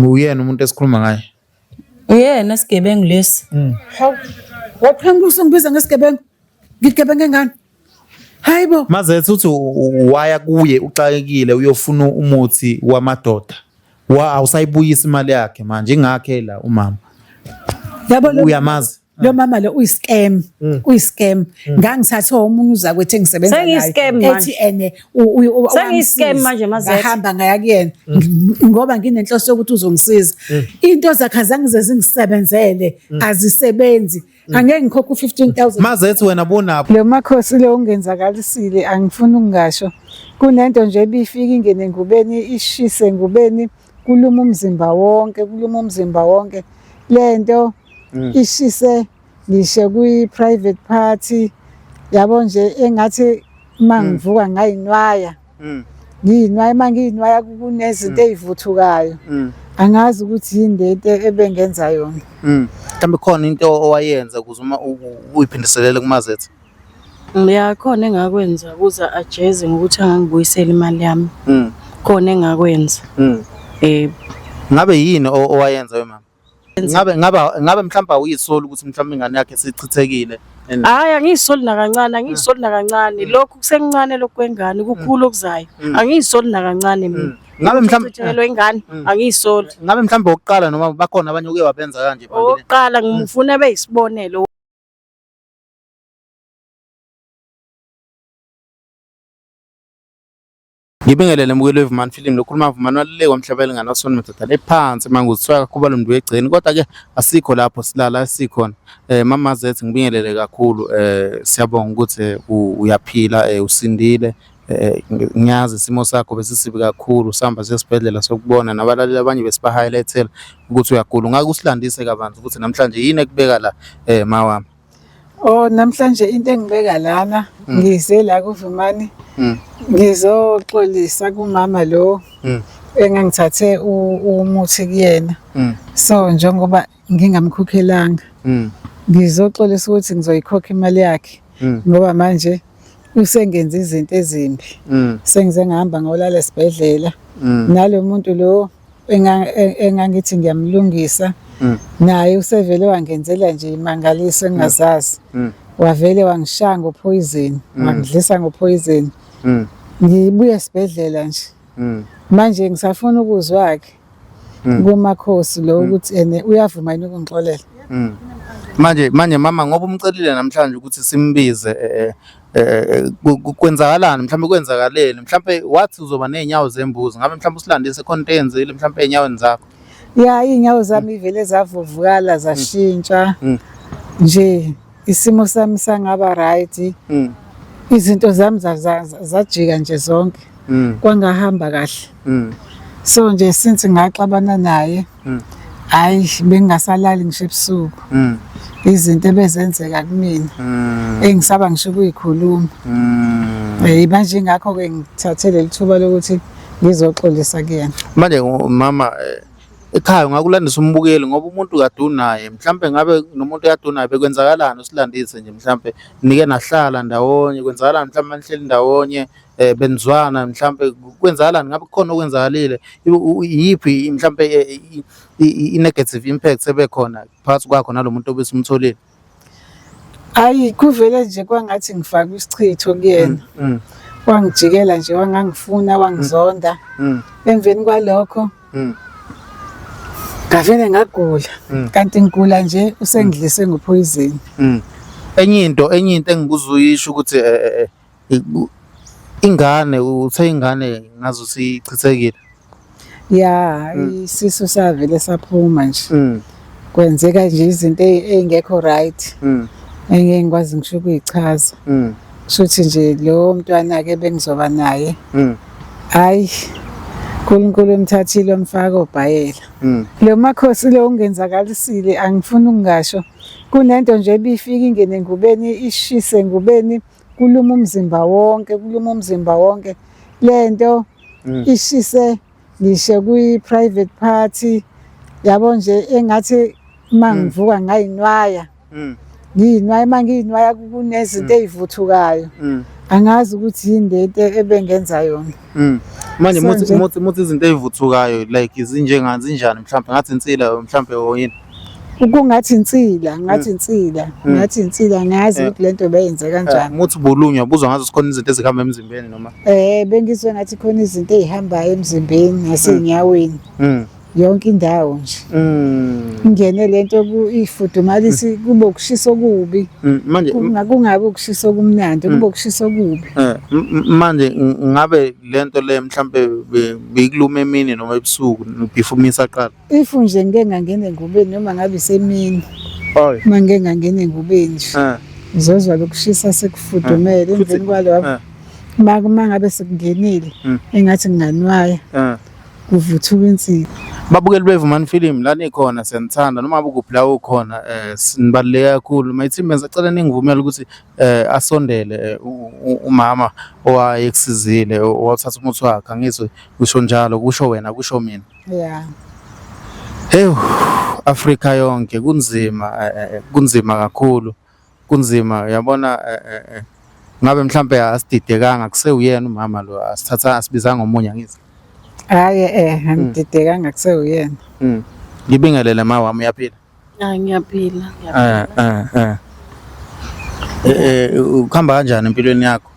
Uyena umuntu esikhuluma ngaye. Uyena sigebengu lesi. Hawu, waqhamuka usungibiza ngesigebengu. Ngigebenga ngani? Hayibo. Mazethe uthi waya kuye uxakekile uyofuna umuthi wamadoda. Wa awusayibuyisa imali yakhe manje ingakhe la umama. Yabo lo Uyamazi? Lo mama lo uyi-scam, uyi-scam. Ngangithathwe omunye uzakwethu engisebenza naye. Sengiyi-scam Ethi manje. ene Sengiyi-scam wangisiza. manje, Mazethe. Ngahamba ngaya kuyena ngoba nginenhloso yokuthi uzongisiza. Into zakhe azange zize zingisebenzele, azisebenzi. Angeke ngikhokhe u-15,000. Mazethe wena bonapho. Lo makhosi lo ungenzakalisile angifuni ukungasho. Kunento nje ebifika ingene engubeni ishise engubeni kuluma umzimba wonke kuluma umzimba wonke. Lento ishise ngisho kwi-private party yabo nje engathi uma ngivuka ngayinwaya. Ngiyinwaya uma ngiyinwaya kunezinto ey'vuthukayo. Angazi ukuthi yini lento ebengenza yona. Mhlawumbe khona into owayenza ukuze uma uyiphindiselele kuMazethe. Ya khona engakwenza ukuze ajeze ngokuthi angangibuyisela imali yami. Khona engakwenza. Ngabe yini owayenza wemama? Ngabe mhlawumbe awuyisoli ukuthi mhlawumbe ingane yakhe isichithekile. Hayi angiyisoli nakancane, angiyisoli nakancane. Lokhu kusekuncane lokhu kwengane, kukhulu okuzayo. Angiyisoli nakancane mina. Ngabe mhlawumbe Ukuchithelwa ingane angiyisoli. Ngabe mhlawumbe okokuqala noma bakhona abanye oke wabenza kanje phambili? Okokuqala ngifuna beyisibonelo. Ngibingelele mbukeli weVumani Film lokhuluma Vumani walulekwa mhlaba elingana wasona madoda lephansi manguzithiwa kakhulu mntu wegceni kodwa ke asikho lapho silala sikhona. Mama Zethu ngibingelele kakhulu, siyabonga ukuthi uyaphila, usindile. Ngiyazi isimo sakho besisibi kakhulu, sihamba siye esibhedlela sokubona nabalaleli abanye besiba-highlight-ela ukuthi uyagula. Ungake usilandise kabanzi ukuthi namhlanje yini ekubeka la, mawami? Oh namhlanje into engibeka lana ngize la kuVumani ngizoxolisa kumama lo engangithathe umuthi kuyena. So njengoba ngingamkhokhelanga ngizoxolisa ukuthi ngizoyikhokha imali yakhe ngoba manje usengenza izinto ezimbi. Sengize ngahamba ngolala esibhedlela nalo muntu lo engangithi ngiyamlungisa naye usevele wangenzela nje imangaliso engingazazi. Wavele wangishaya ngophoyizeni, wangidlisa ngophoyizeni. Ngibuye esibhedlela nje. Manje ngisafuna ukuzwa-ke kumakhosi lo ukuthi ene uyavuma yini ukungixolela. Manje mama ngoba umcelile namhlanje ukuthi simbize, kwenzakalani mhlawumbe kwenzakaleni mhlawumbe wathi uzoba nezinyawo zembuzi, ngabe mhlawumbe usilandise khona into eyenzile mhlawumbe ey'nyaweni zakho? Ya iy'nyawo zami ivele zavuvukala zashintsha nje isimo sami sangaba right. Izinto zami zajika nje zonke. Kwangahamba kahle. So nje since ngaxabana naye hayi bengingasalali ngisho ebusuku. Izinto ebezenzeka kumina engisaba ngisho ukuyikhuluma. Manje ingakho-ke ngithathe leli thuba lokuthi ngizoxolisa kuyena. Manje mama, ekhaya ungakulandisa umbukeli ngoba umuntu kade unaye mhlampe ngabe nomuntu kade unaye bekwenzakalani, usilandise nje mhlampe nike nahlala ndawonye kwenzakalani mhlampe manihleli ndawonye, benizwana mhlampe kwenzakalani, ngabe kukhona okwenzakalile, iyiphi mhlampe i-negative impact ebekhona phakathi kwakho nalo muntu obesumtholile? Ayi kuvele nje kwangathi ngifake isichitho kuyena. Wangijikela nje wangangifuna wangizonda. Emveni kwalokho ngavele ngagula. Kanti ngigula nje usengidlise ngophoyizeni. Enye into engikuzuyisho ukuthi ingane uthe ingane ngazuthi ichithekile. Ya isisu savele saphuma nje. Kwenzeka nje izinto ey'ngekho right. Engeke ngikwazi ngisho ukuyichaza. Kushuthi nje lo mntwana-ke bengizoba naye. Hhayi, uNkulunkulu umthathile wamfaka obhayela. Lo makhosi lo ungenzakalisile angifuni ukungasho. Kunento nje ebifika ingene engubeni ishise engubeni kuluma umzimba wonke, kuluma umzimba wonke. Lento ishise ngisho kwi-private party yabo nje engathi uma ngivuka ngayinwaya. Ngiyinwaya uma ngiyinwaya kunezinto ey'vuthukayo. Angazi ukuthi yini lento ebengenza yona. Manje So muthi nje- muthi muthi izinto ey'vuthukayo like zinjengani zinjani mhlampe ngathi insila mhlampe or yini? Kungathi insila, ngathi insila, ngathi insila, ngazi ukuthi lento beyenze kanjani. Muthi bulunywa buzwa ngazo sikhona izinto ezihamba emzimbeni noma? Bengizwe ngathi khona izinto ey'hambayo emzimbeni nasey'nyaweni. Yonke indawo nje. Ingene lento ifudumalisi kube ukushisa okubi. Manje Kungabi ukushisa okumnandi, kube ukushisa okubi. Manje ngabe lento le mhlambe beyikuluma emini noma ebusuku before umisa aqala? If nje ngike ngangena engubeni noma ngabe isemini. Oy. Uma ngike ngangena engubeni nje. Ngizozwa lokushisa sekufudumele emveni kwalokho. Uma ngabe sekungenile engathi nginganwaya. Kuvuthuka insini. Babukeli beVumani Film la nikhona siyanithanda noma ngabe kuphi la ukhona sinibaluleke kakhulu. My team bengisacela ningivumele ukuthi asondele umama owayekusizile owathatha umuthi wakhe, angizwe kusho njalo, kusho wena, kusho mina. Yeah. Hey, Afrika yonke kunzima, kunzima kakhulu. Kunzima uyabona, ngabe mhlambe asididekanga kusewuyena umama lo, asithatha asibizanga omunye angithi. Hayi angididekanga kusewuyena. Ngibingelele ma wami, uyaphila? Ah, ngiyaphila, ngiyaphila. Ukuhamba kanjani empilweni yakho?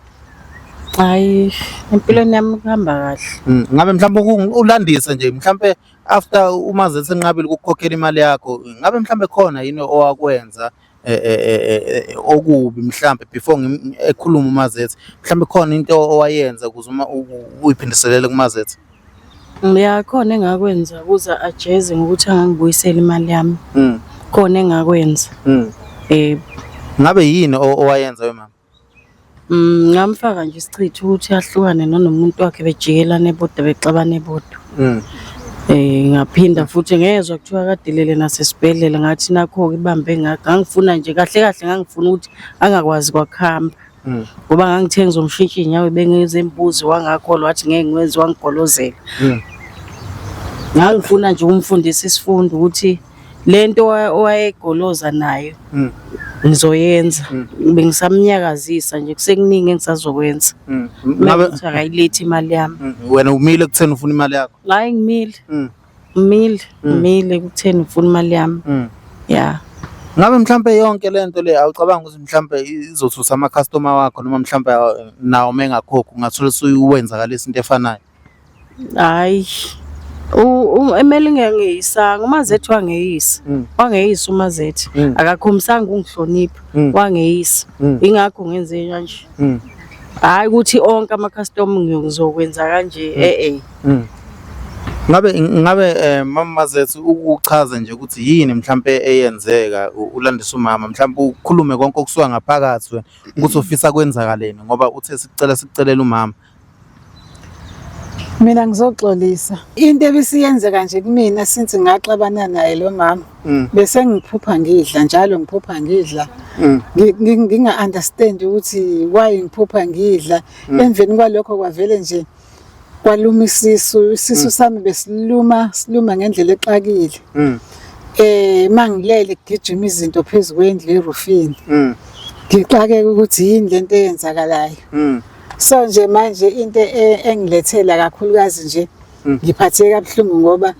Hayi, empilweni yami kuhamba kahle. Ngabe mhlawumbe ulandise nje mhlawumbe after uma zethe enqabile ukukhokhela imali yakho, ngabe mhlawumbe khona yini owakwenza okubi mhlawumbe before ekhuluma uMazethe, mhlawumbe khona into owayenza ukuze uma uyiphindiselele kuMazethe? Ya, khona engakwenza ukuze ajeze ngokuthi angangibuyiseli imali yami. Khona engakwenza. Ngabe yini owayenza we mama? Ngamfaka nje isichitho ukuthi ahlukane nanomuntu wakhe, bejikelane bodwa, bexabane bodwa. Ngaphinda futhi ngezwa kuthiwa kadelele nasesibhedlela, ngathi nakho-ke ibambe ngakho. Ngangifuna nje kahle kahle, ngangifuna ukuthi angakwazi kwakuhamba. Ngoba ngangithe ngizomshintsha iy'nyawo bengezembuzi, wangakholwa wathi ngeke ngiwenze, wangigolozela. Ngangifuna nje ukumfundisa isifundo ukuthi lento owayegoloza nayo ngizoyenza. Bengisamnyakazisa nje, kusekuningi engisazokwenza. Ngabe Ukuthi akayilethi imali yami. Wena umile ekutheni ufuna imali yakho? Hayi, ngimile. Ngimile, ngimile ekutheni ngifuna imali yami. Ya. Ngabe mhlambe yonke lento le awucabanga ukuthi mhlambe izothusa ama customer wakho noma mhlambe nawo mengakhokhi ungathola usuwenzakalisa into efanayo? Hayi. Emele ngiyangeyisanga, uMazethe wangeyisa. Wangeyisa uMazethe. Akakhombisanga ukungihlonipha, wangeyisa. Ingakho ngenze kanje. Hayi ukuthi onke ama customer ngizokwenza kanje, eh. Ngabe mama Mazethe ukuchaze nje ukuthi yini mhlambe eyenzeka ulandisa umama, mhlambe ukhulume konke okusuka ngaphakathi wena ukuthi ufisa kwenzakaleni ngoba uthe sicela sikucelela umama. Mina ngizoxolisa. Into ebisiyenzeka nje kumina since ngaxabana naye lo mama. Bese ngiphupha ngidla njalo, ngiphupha ngidla. Nginga understand ukuthi why ngiphupha ngidla. Emveni kwalokho kwavele nje kwaluma isisu, isisu sami besiluma, siluma ngendlela exakile. Mangilele kugijima izinto phezu kwendlu erufini. Ngixakeke ukuthi yini lento eyenzakalayo. So nje manje into engilethela kakhulukazi nje ngiphatheke kabuhlungu ngoba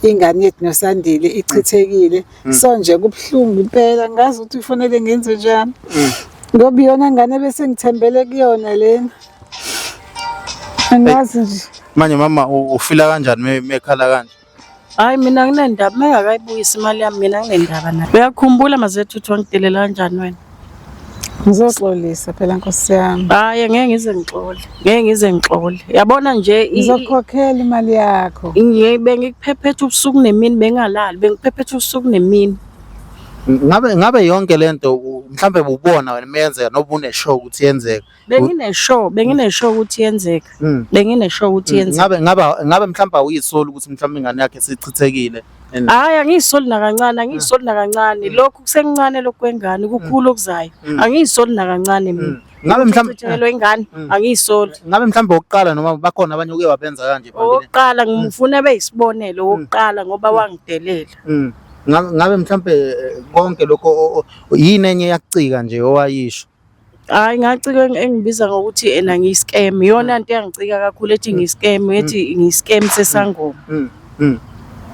ingane yethu noSandile ichithekile. So nje kubuhlungu impela, ngazi ukuthi kufanele ngenze njani. Ngoba iyona ngane bese ngithembele kuyona lena. Angazi nje. Manje mama ufila kanjani mekhala kanje? Hayi, mina nginendaba, mengakayibuyisi imali yami mina nginendaba naye. Uyakhumbula Mazethe ukuthi wangidelela kanjani wena? Ngizoxolisa phela Nkosi yami. Hayi, ngeke ngize ngixole. Ngeke ngize ngixole. Yabona nje ngizokhokhela imali yakho. Bengikuphephetha ubusuku nemini, bengalali, bengiphephetha ubusuku nemini. Ngabe yonke lento mhlambe ububona wena meyenzeka noba une sure ukuthi yenzeka? Bengine sure ukuthi yenzeka. Bengine sure ukuthi yenzeka. Ngabe mhlambe awuyisoli ukuthi mhlambe ingane yakhe isichithekile? Hayi, angiyisoli nakancane, angiyisoli nakancane. Lokhu kusekuncane lokhu kwengane, kukhulu okuzayo. Angiyisoli nakancane mina. Ngabe mhlambe Ukuchithelwa ingane, angiyisoli. Ngabe mhlambe okokuqala noma bakhona abanye oke wabenza kanje phambili? Okokuqala ngifuna beyisibonelo okokuqala ngoba wangidelela. Ngabe mhlambe konke lokho yini enye yakucika nje owayisho? Hayi, ngacika engibiza ngokuthi ena ngiyi-scam. Iyona nto eyangicika kakhulu, ethi ngiyi-scam, ethi ngiyi-scam sesangoma.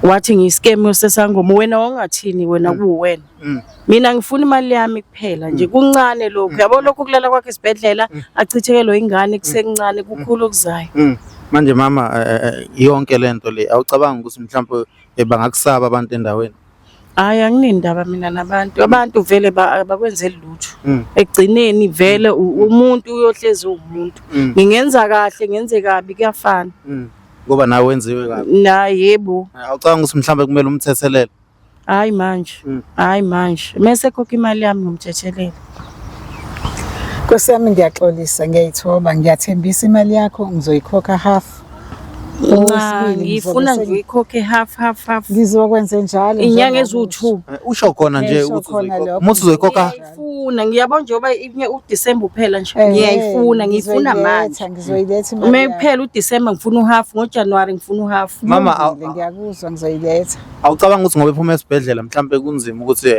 Wathi ngiyi-scam sesangoma. Wena wawungathini wena kuwena? Mina ngifuna imali yami kuphela nje, kuncane lokhu. Yabo lokhu kulala kwakhe esibhedlela, achithekelwe ingane kusekuncane, kukhulu okuzayo. Manje mama, yonke lento le, awucabangi ukuthi mhlawumbe bangakusaba abantu endaweni? Hhayi, anginendaba mina nabantu. Abantu vele abakwenzeli lutho. Ekugcineni vele umuntu uyohlezi uwumuntu. Ngingenza kahle, ngenze kabi, kuyafana. Ngoba nawe wenziwe kabi. Na yebo. Awucabangi ukuthi mhlawumbe kumele umthethelele? Hhayi manje. Hhayi manje. Mese khokha imali yami ngomthethelela. Nkosi yami, ngiyaxolisa, ngiyayithoba, ngiyathembisa imali yakho ngizoyikhokha half. Cha, Okwesibili, ngifuna ngizobe ngiyikhokhe half, half, half. Ngizokwenze njalo. Inyanga njengoba eziwu-2. Usho khona nje Ngisho ukuthi khona uzoyikhokha. lokho. Uma usuzoyikhokha Ngiyayifuna, ngiyabona njengoba uDisemba uphela nje. Ngiyayifuna, ngiyifuna manje. Ngizoyiletha imali Uma yakho. kuphela uDisemba ngifuna uhalf, ngoJanuwari ngifuna uhalf. Mama, Kulungile, ngiyakuzwa, ngizoyiletha. Awucabanga ukuthi ngoba ephuma esibhedlela mhlawumbe kunzima ukuthi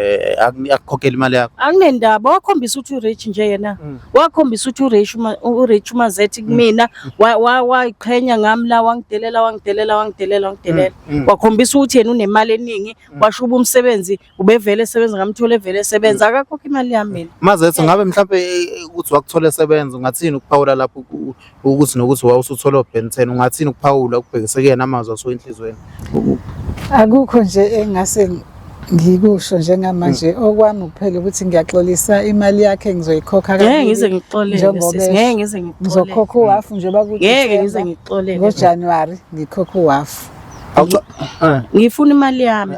akukhokhele imali yakho? Anginendaba, wakhombisa ukuthi urich nje yena. Wakhombisa ukuthi urich urich uMazethi kumina, wayiqhenya ngami la, wangidelela, wangidelela, wangidelela, wangidelela. Wakhombisa ukuthi yena unemali eningi, washo uba umsebenzi ubevele esebenza, ngamthola evele esebenza, akakhokha imali yami mina. Mazethi, ngabe mhlawumbe ukuthi wakuthola esebenza, ungathini ukuphawula lapho ukuthi nokuthi wawusuthola o-Ben 10, ungathini ukuphawula ukubhekise kuyena amazwi asuka enhliziyweni? Akukho nje engase ngikusho njengamanje, okwami kuphela ukuthi ngiyaxolisa, imali yakhe ngizoyikhokha Ngeke kabili, ngize ngixolele njengoba sisi, esho. ngeke ngize ngixolele. Ngizokhokha uhafu njengoba Ngeke ngize kuDisemba, ngixolele. ngoJanuwari ngikhokha uhafu. Ngifuna imali yami.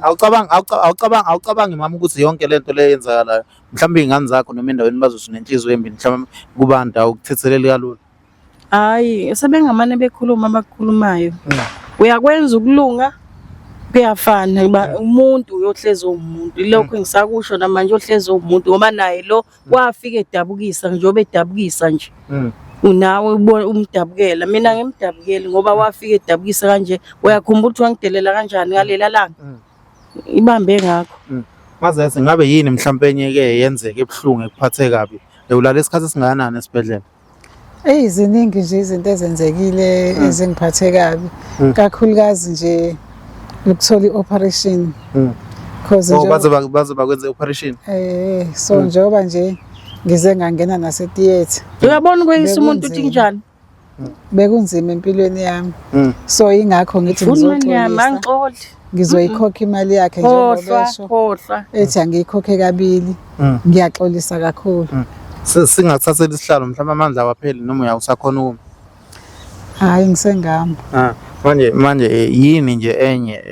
Awucabangi mama ukuthi yonke lento le yenzakalayo mhlawumbe iy'ngane zakho noma endaweni bazothi unenhliziyo embi, mhlawumbe kubantu awukuthetheleli kalula? Hhayi, sebengamane bekhuluma abakukhulumayo. Uyakwenza ukulunga, kuyafana uba umuntu uyohlezi uwumuntu. Ilokhu engisakusho namanje, uyohlezi uwumuntu, ngoba naye lo wafika edabukisa, njengoba edabukisa nje. Nawe umdabukela, mina ngimdabukeli ngoba wafika edabukisa kanje. Uyakhumbula ukuthi wangidelela kanjani ngalela langa? Ibambe ngakho. Mazethe, ngabe yini mhlawumbe enye ke yenzeka ebuhlungu ekuphathe kabi? Ulala isikhathi esingakanani esibhedlela? Eyi, ziningi nje izinto ezenzekile ezingiphathe kabi. Kakhulukazi nje ukuthola i-operation. Cause Oh, baze bakwenze i-operation. So njengoba nje ngize ngangena nase theatre. Uyabona ukweyisa umuntu uthi Bekunzima. njani? Bekunzima empilweni yami. So ingakho ngithi Ngifuna imali yami, ngizoxolisa. angixoli. Ngizoyikhokha imali yakhe njengoba Khohlwa, esho. khohlwa. Ethi angiyikhokhe kabili. Ngiyaxolisa kakhulu. Singakuthathela isihlalo mhlawumbe amandla awapheli noma uyawusakhona ukuma? Hayi, ngisengihamba. Manje yini nje enye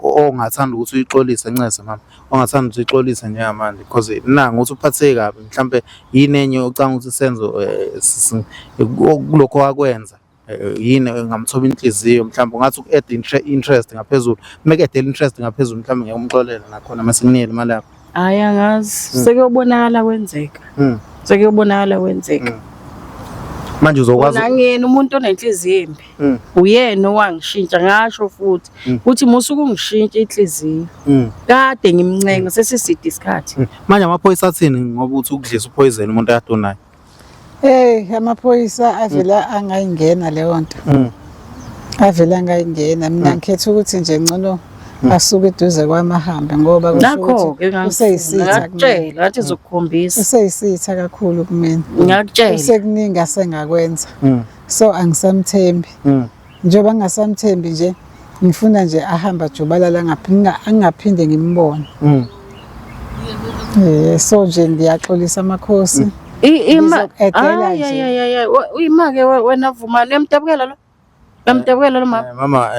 ongathanda ukuthi uyixolise, ncese mama, ongathanda ukuthi uyixolise njengamanje, because nangu ukuthi uphatheke kabi, mhlambe yini enye ocanga ukuthi senzo kulokho wakwenza, yini engamthoba inhliziyo, mhlawumbe ungathi uku-add interest ngaphezulu, uma ku-add interest ngaphezulu mhlawumbe ngeke umxolele nakhona mase kunikele imali yakho. Hhayi, angazi, sekuyobonakala kwenzeka. Sekuyobonakala kwenzeka. Manje uzokwazi Wona ngiyena umuntu onenhliziyo embi. Uyena owangishintsha, ngasho futhi ukuthi musa ukungishintsha inhliziyo. Kade ngimncenga sesiside isikhathi. Manje amaphoyisa athini ngoba uthi ukudlisa upoison umuntu akade unayo? Hey, amaphoyisa avela angayingena leyo nto. Avela angayingena. Mina ngikhetha ukuthi nje ngcono asuke eduze kwami ahambe, ngoba kusho Nakho-ke ukuthi useyisitha kumina. ngakutshela, ngathi ngizokukhombisa. Useyisitha kakhulu kumina. Ngakutshela. Usekuningi asengakwenza. So angisamthembi. Njengoba ngingasamthembi nje, ngifuna nje ahambe ajubalala, angaphinde ngimbone. So nje ngiyaxolisa amakhosi. Ngizoku-addela Ay, nje. ay, ay, ay, ay. Uyima-ke wena Vumani, uyamdabukela lo? Uyamdabukela lo mama? Mama,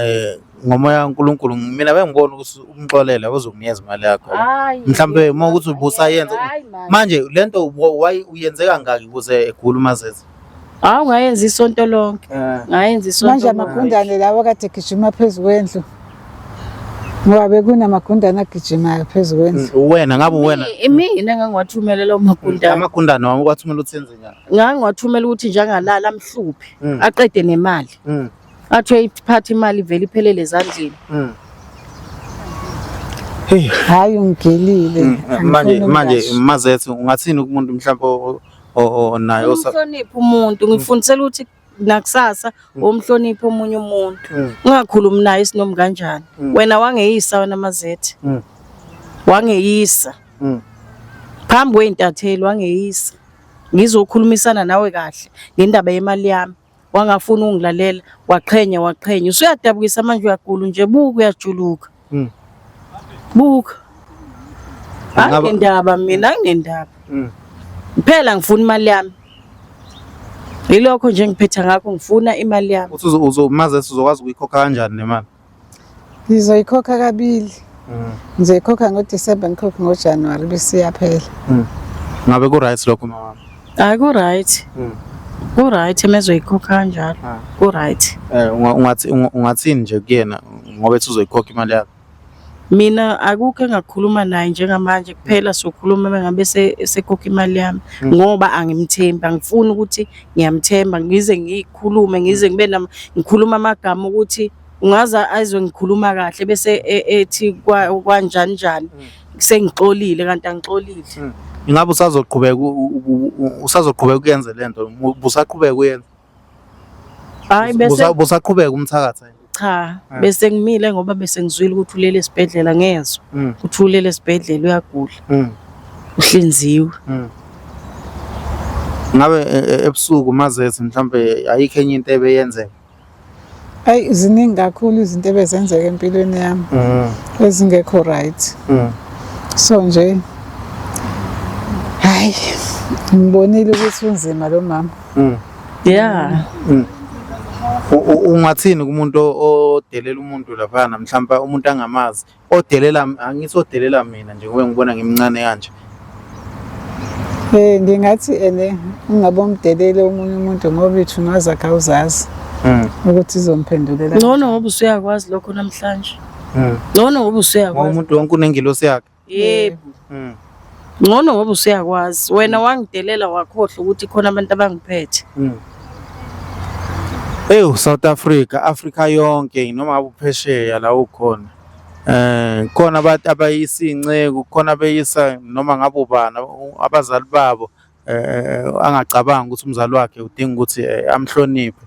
ngomoya kaNkulunkulu mina bengibona ukuthi umxolele uzokunikeza imali yakho. Hayi, Mhlambe uma ukuthi ubusayenza. hayi, manje. Manje lento why uyenze kangaki ukuze egule uMazezi? Hawu, ngayenza isonto lonke. Ngayenza isonto Manje lonke. amagundane lawo kade egijima phezu kwendlu. Ngoba bekunamagundane agijimayo phezu kwendlu. Wena ngabe wena Mina engangiwathumela lawo magundane. Amagundane wami kwathumela ukuthi enze njani? Ngangiwathumela ukuthi nje angalala amhluphe, aqede nemali. Athi uyayiphatha imali ivele iphelele ezandleni. Hey. Hayi, ungigilile. Manje Angifuni manje ukungasho. Mazethe, ungathini kumuntu mhlawumbe naye Umhloniphe umuntu, ngifundisela ukuthi nakusasa umhloniphe omunye umuntu. Ungakhulumi naye isinomi kanjani. Wena wangeyisa wena Mazethe. Wangeyisa. Phambi kwey'ntatheli wangeyisa. Ngizokhulumisana nawe kahle ngendaba yemali yami. Wangafuna ukungilalela, waqhenya waqhenya. Usuyadabukisa manje uyagula nje, buka uyajuluka. Buka. Anginendaba mina, anginendaba. Phela ngifuna imali yami. Yilokho nje ngiphetha ngakho, ngifuna imali yami. Uthi Mazethe uzokwazi ukuyikhokha kanjani le mali? Ngizoyikhokha kabili. Ngizoyikhokha ngoDisemba, ngikhokhe ngoJanuwari bese iyaphela. Ngabe ku-right lokho mama wami? Hayi ku-right. Ku-right mezoyikhokha kanjalo. Ku-right. Ungathini nje kuyena ngoba ethi uzoyikhokha imali yakho? Mina akukho engakhuluma naye njengamanje, kuphela sokhuluma mengabe esekhokha imali yami ngoba angimthembi, angifuni ukuthi ngiyamthemba ngize ngikhulume ngize ngibe ngikhuluma amagama ukuthi ungaze azwe ngikhuluma kahle bese ethi kwanjani njani sengixolile kanti angixolile. Ingabe usazoqhubeka usazoqhubeka ukuyenza lento? Busaqhubeka uyenza? Hayi bese Busaqhubeka umthakatha? Cha, bese ngimile ngoba bese ngizwile ukuthi ulele esibhedlela, ngezwa ukuthi ulele esibhedlela uyagula. Uhlinziwe. Ngabe ebusuku Mazethe mhlambe ayikho enye into ebeyenzeka? Ayi ziningi kakhulu izinto ebezenzeka empilweni yami ezingekho right. So nje hayi ngibonile ukuthi unzima lo mama. Yeah. Ungathini kumuntu odelela umuntu laphana, mhlawumbe umuntu angamazi odelela, angithi odelela mina nje ngoba ngibona ngimncane kanje? Ngingathi ene ungabe umdelele omunye umuntu ngoba ithuna zakhe awuzazi ukuthi izomphendulela. Ngcono ngoba usuyakwazi lokho namhlanje. Ngcono ngoba usuyakwazi. Umuntu wonke unengilosi yakhe. Yebo. Ngcono ngoba usuyakwazi. Wena wangidelela wakhohlwa ukuthi khona abantu abangiphethe. Ewu South Africa, Africa yonke noma ngabe uphesheya la ukhona. Khona abantu abayisa iy'nceku, khona abeyisa noma ngabe ubani abazali babo angacabanga ukuthi umzali wakhe udinga ukuthi amhloniphe.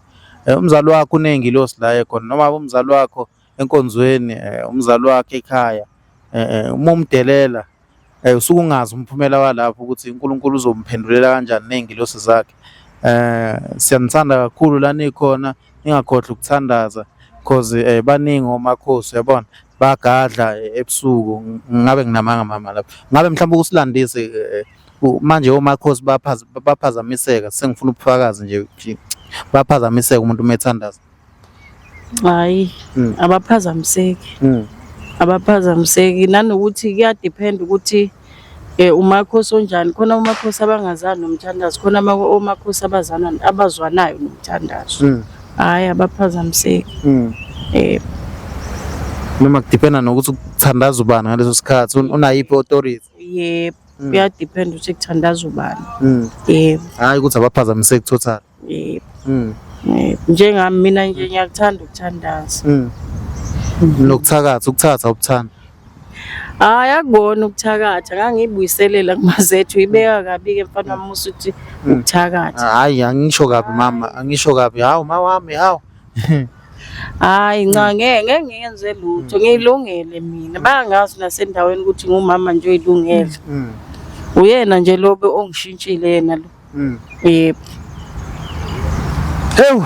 Umzali wakho uney'ngilosi la ekhona, noma ngabe umzali wakho enkonzweni, umzali wakhe ekhaya, uma umdelela usuke ungazi umphumela walapho ukuthi uNkulunkulu uzomphendulela kanjani ney'ngilosi zakhe. Siyanithanda kakhulu la nikhona, ningakhohlwa ukuthandaza cause baningi omakhosi uyabona, bagadla ebusuku. Ngabe nginamanga mama lapho? Ngabe mhlawumbe ukusilandise manje omakhosi baphazamiseka, sengifuna ubufakazi nje, baphazamiseka umuntu uma ethandaza. Hayi, abaphazamiseki. Abaphazamiseki nanokuthi kuyadepend ukuthi umakhosi onjani. Khona omakhosi abangazani nomthandazo, khona omakhosi abazana abazwanayo nomthandazo. Hayi abaphazamiseki. Noma kudependa nokuthi ukuthandaza ubani ngaleso sikhathi, unayiphi authority. Yebo, kuyadepend ukuthi kuthandaza ubani. Yebo. Hayi ukuthi abaphazamiseki total. Yebo. Njengami mina nje ngiyakuthanda ukuthandaza. Nokuthakatha, ukuthakatha ubuthanda. Hayi akubona ukuthakatha, ngangiyibuyiselela kuMazethu, uyibeka kabi ke mfana wami usuthi ukuthakatha. Hayi angisho kabi mama, angisho kabi. Hawu ma wami, hawu. Hayi nca ngeke ngiyenze lutho, ngiyilungele mina. Bangazi nasendaweni ukuthi ngumama nje oyilungele. Uyena nje lobe ongishintshile yena lo. Yebo. Hewu.